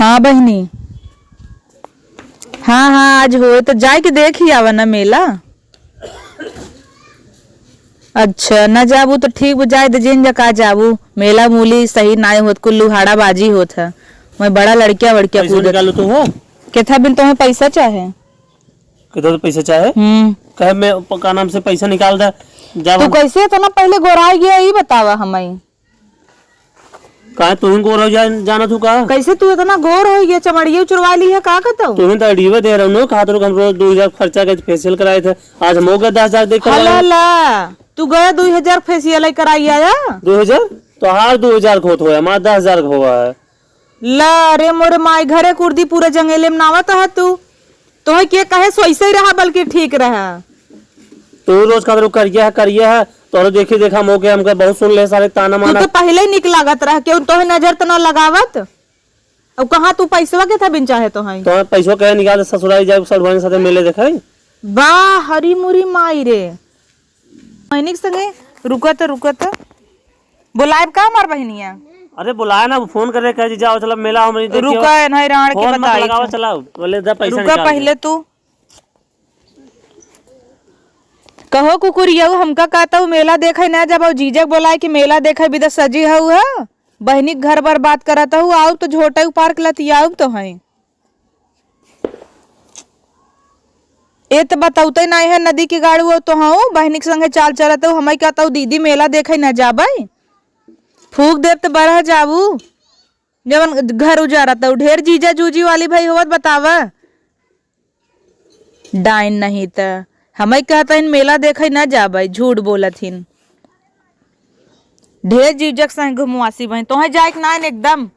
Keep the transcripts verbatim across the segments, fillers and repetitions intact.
हाँ बहिनी, हाँ, हाँ, आज होए तो जाए के देख ही आवा ना मेला। अच्छा, ना जाबू तो ठीक बा, जाए दे, जिन जा का जाबू, मेला मूली सही नाय होत, कुल लुहाड़ा बाजी होत है, मैं बड़ा लड़किया वड़किया पैसा कूदत। निकालो तू हो। केथा बिन तुम्हें पैसा चाहे? कितना तो पैसा चाहे? हम्म। कहे मैं प-, का नाम से पैसा निकाल दे, जा तू बन- कैसे इतना पहले गोराई गया, ई बतावा हमें। काहे तू ही गोर हो जा-, जाना तू का? कैसे तू इतना गोर हो गया, चमड़िया उचरवा ली है, का कहता हूँ? तू ही तो अड़ीवे दे रहा हूँ, कहा तो हम रोज दो हजार खर्चा के फेशियल कराए थे, आज हम हो गए दस हजार देख कर हला आए। ला, तू गया दो हजार फेशियल कराई आया? दो हजार? तो हार दो हजार खोत हुआ है, हमारा दस हजार हुआ है। ला रे मोरे माई, घरे कुर्दी पूरा जंगेले में नावत है तू। तोहे के कहे सो ऐसे ही रहा, बल्कि ठीक रहा। तू रोज का करिया है, करिया है, तोहरे देखी देखा मौके हमके बहुत सुन ले सारे ताना तू माना। तो पहले ही निक लागत रह, केहू तोहे नजर त ना लगावत। अब कहाँ तू पैसवा केथा बिन चाहे तो है? तो पैसवा कहे निकाल ससुराल जाए, सड़ुआइन साथे मेले देखे। वाह, हरी मुरी माई रे। बहिनी के संगे रुकत, रुकत। बोलायब का हमार बहिनिया? अरे बोलाए ना, फोन करे, कहे, "जीजा, आओ, चला मेला, हमरी देखियो।" रुका, एनही राण के फोन मत बताई लगावा, था। चलाओ, बोले, "दे पैसा रुका निकाल दे।" पहले तू। कहो कुकुरियऊ, हमका कहता हूँ मेला देखे ना जब, जीजक बोलाए कि मेला देखे बिदा सजी हऊ है, बहिनी के घर बर्बाद करत हऊ, आऊ तो झोटा पार्क लतियाऊ तो है। ए त बतौते नाहीं है, नदी के गाड़ू हो तो हऊ, बहिनी के संगे चाल चलत हऊ, हमई कहत हऊ, "दीदी, मेला देखे न जाबे?" फूक देब त बरह जाबू, जवन घर उजारत हऊ, ढेर जीजा जूजी वाली भई होवत, बतावा। डाइन नहीं त, हमई कहत हईन, "मेला देखे न जाबे", झूठ बोलत हिन। ढेर जीजक संग घुमवासी बहिन, तोहे जाए के नाइन एकदम।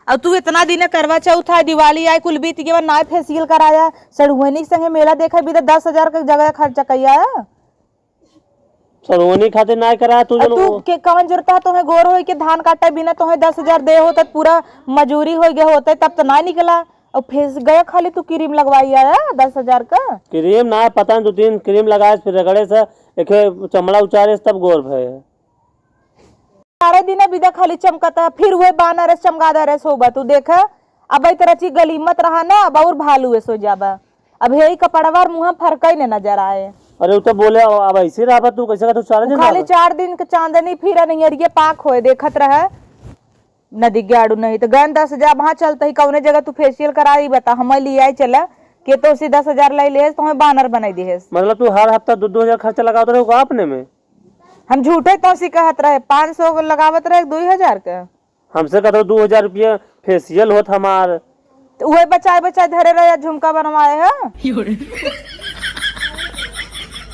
अब तू इतना दिन करवा चौथ है, दिवाली आए, कुल बीत गया, ना फेशियल कराया, सड़ुआइनी के संगे मेला देखे भी तो दस हजार के जगह खर्चा कइया है। सड़ुआइनी खातिर ना कराया तू अब जन तू वो। के कवन जरूरत है तोहे गोर होई के धान काटे बिना तोहे दस हजार दे होते, पूरा मजूरी हो गया होते, तब तो ना निकला। और फेस गया खाली तू क्रीम लगवाई आया दस हजार का। क्रीम ना, पता नहीं, दो तीन क्रीम लगाए, फिर रगड़े से, एके चमड़ा उचारे से तब गोर भय है। सारे दिन बिदा खाली चमकता है, फिर वही बानर है, चमगादड़ है, सोबा तू देख, अब एक रची गली मत रहा ना, अब और भालू है सो जाबा। अब यही कपड़वा और मुँह फरकई ने नजर आए। अरे, उ तो बोले, अब, अब ऐसे रहा तू, कैसे का तू चार दिन खाली रहा? चार दिन के चांदनी फिर नहीं, अरे, ये पाक होए, देखत रहे। नदी गाड़ू नहीं तो गन दस हजार वहाँ चलते ही कौने जगह तू फेशियल कराई बता, हम ले आई चला, के तो उसी दस हजार ले लेस, तो हमें बानर बनाई देस। मतलब तू हर हफ्ता दो, दो हजार खर्चा लगावत रहे होगा अपने में? हम झूठे तो उसी कहत रहे, पाँच सौ लगावत रहे, दो हजार का। हमसे कहत रहे, "दो हजार रुपया फेशियल होत हमार।" तो वही बचाए, बचाए धरे रहे, झुमका बनवाए है।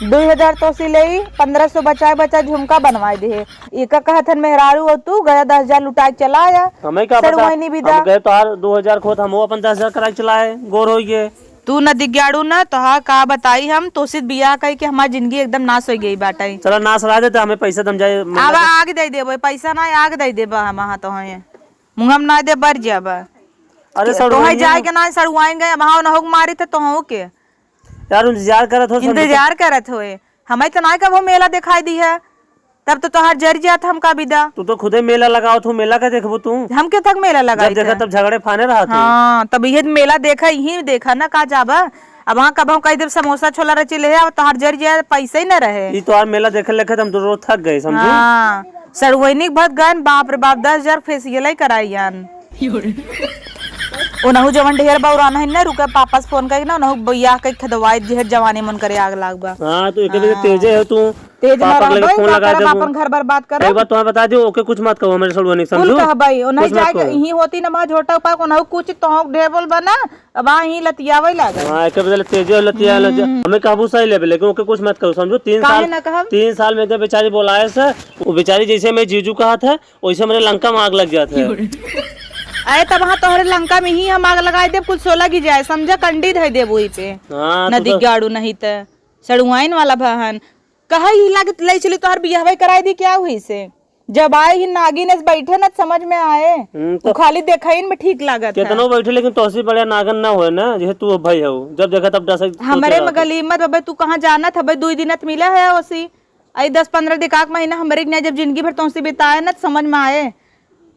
दो हजार तो उसी ले, पन्द्रह सौ बचाए, बचाए झुमका बनवाए दे। एका कहत हन मेहरारू, और तू गया दस हजार लुटाए चला आया। हमें का पता? सड़ुआइनी बिदा। हम गए तोहार दो हजार खोत, हम अपन दस हजार कराए चलाए, गोर होइए। तू न दिग्याड़ू न, तोहार का बताई हम, तोसे बियाह कई के हमार जिंदगी एकदम नाश होइ गई बाटे। चला नाश रह दे, तो हमें पैसा दम जाए, मतलब आवा आग दे देबो, पैसा ना आग दे देबा हम, हाँ तो हैं। मुँह हम ना दे बर जाबा। अरे तोहे सड़ुआइन जाए के ना सड़ुआइन गए, वहाँ न हो मारी थे तो हो के। यार, इंतजार करत हो, समझो तो। इंतजार करत होए। हमें तो ना कबो मेला दिखाई दी है। तब तो तोहार जर जात हमका बिदा। तू तो खुदे मेला लगावत हो, मेला का देखबू तू? हम के थक मेला लगाई जब देखा थे? तब झगड़े फाने रहत हो। हाँ, तब इहे मेला देखा, यहीं देखा ना, का जाबा? अब वहाँ कब हम कह देब समोसा छोला रची ले, अब तोहार जर जाए, पैसे ही ना रहे। ई तोहार मेला देखे लेखे तो हम तो रोज थक गए, समझू? हाँ, सड़ुआइनी के भत गन, बाप रे बाप, दस हजार फेशियल ही कराई यान। ओनहु जवन ढेर बौरान है ना, रुके पापा से फोन करके ना, ओनहु बियाह के खदवाई, जेहर जवानी मन करे आग लाग बा। हाँ, तो एक बजे हाँ। तेजे है तू। तेज ना पापा के लगे रहबे, फोन का लगा करब, देबू। आपन घर बर्बाद करब। एक बात तुम्हें बता दियो, ओके कुछ मत कहो, हमारे सड़ुआ नहीं कुल समझू। कहबई, ओ नहीं कुछ मत जाए के, कहो। इहीं होती ना, वहाँ झोटा पा, ओनहु कुछ तो ढेर बोल बना, अब आ इहीं लतियावे लागे। हाँ, एक बजे तेजे हो, लतिया लो, हम्म। हमें काबू सही लेबे, लेकिन ओके कुछ मत कहो, समझू। तीन काहे साल, ना कहब? तीन साल में जब बेचारी बोलाए से, वो बेचारी जैसे मैं जीजू कहा था, वैसे मेरे लंका में आग लग जात है। अरे तब हाँ तोहरे लंका में ही हम आग लगाई देब, कुल सोलह गिर जाए, समझा, कंडी धई देब वही पे। हाँ, तू नदी तो गाड़ू नहीं त सड़ुआइन वाला बहन। कहा ही लागत ले चली तोहर बियाहवे कराई दी, क्या हुई से? जब आए ही नागिन ऐसे बैठे न समझ में आए, हम्म, तो तो खाली देखाइन में ठीक लागत है। केतनो बैठे लेकिन तोहसे बढ़िया नागन ना होए ना, जैसे तू भाई हो, जब देखा तब डस हमरे में गली मत बबे, तू कहाँ जानत हबे, दुई दिन त मिला है ओसी। आई दस पन्द्रह दिकाक महीना हमरे के जब जिंदगी भर तोहसे बिताए ना, त समझ में आए।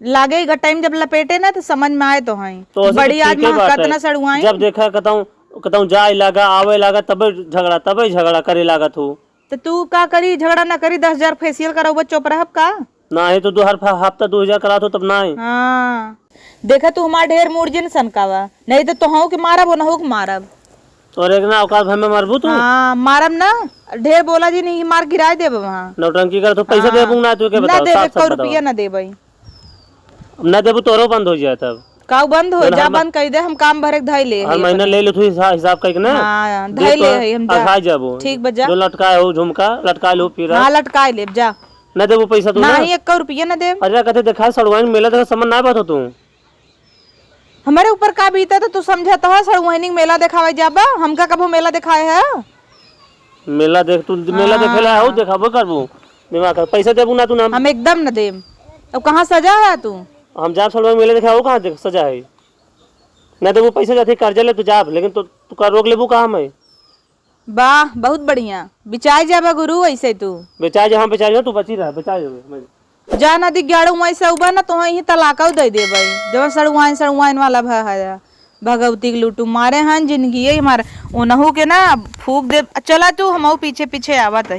लागे ई टाइम जब लपेटे ना, तो समझ में आए तो हैं। तो ऐसे तो बड़ी आज ठीके बात महकत है। ना सड़ुआइन। जब देखा कतहूँ, कतहूँ जाए लागा, आवे लागा, तबे झगड़ा, तबे झगड़ा करे लागत हो। तो तू का करी, झगड़ा ना करी, दस हजार फेशियल करौबा, चुप रहब का? नाही तो दो हर फा-, हफ्ता दो हजार करात हो तब नाही। हाँ। देखा तू हमार ढेर मूड जिन सनकावा, नहीं तो तोहू के मारब, ओनहू के मारब। और एक ना औकात भर में मरबू तू। हाँ, मारब ना, ढेर बोला जिन, मार गिराए देब वहाँ। नौटंकी करत हो, पैसा हाँ। देबू ना तू के ना बताओ, देब, साफ साफ एको बताओ। रुपया ना देबै। अब ना देबू तोरो बंद हो जाए तब। काऊ बंद हो जौन जा, हर म-, बंद कई दे, हम काम भरे के धई ले हर हई महीना अपने। ले ले तू हिसाब, हिसाब कइके ना। हाँ, दे धई ले तो हई हम जा। अघाई जाबू। ठीक बा, जा। जो लटकाए हो झुमका, लटका लो फिर। हाँ, लटकाए लेब, जा। ना देबू पैसा तू ना? नाही, एको रुपया ना देब। अरे कहते देखा सड़ुआइन मेला देखा समझ ना बात हो तू। हमरे ऊपर का बीता तो तू समझत हो, सड़ुआइन के मेला देखावे जाबा, हमका कबो मेला देखाए है? मेला देख तू, मेला हाँ। देखे ला हो, देखाबो करबू। दिमाग खराब, पैसा देबू ना तू ना। हम एकदम न देम। अब कहाँ सजा है तू? हम जाब सड़ुआइन मेला देखे, हो कहाँ देख सजा है? ना देबू पैसा जाते कर्जा ले तू जाब, लेकिन तो तू का रोक लेबू का हमें? वाह, बहुत बढ़िया। बिचाई जाबा गुरु ऐसे तू। बेचाई जा, हाँ, बेचाई जा, तू बची रह, बेचाई जा, मैं जा ना दी गाड़ू माई से उबा ना, तोहे ही तलाकौ दे देबै। जवन सड़ुआइन, सड़ुआइन वाला भा है। भगवती के लूटू मारे हन, जिंदगी है हमार। ओनहू के ना फूक दे। चला तू, हमहू पीछे पीछे आवत है।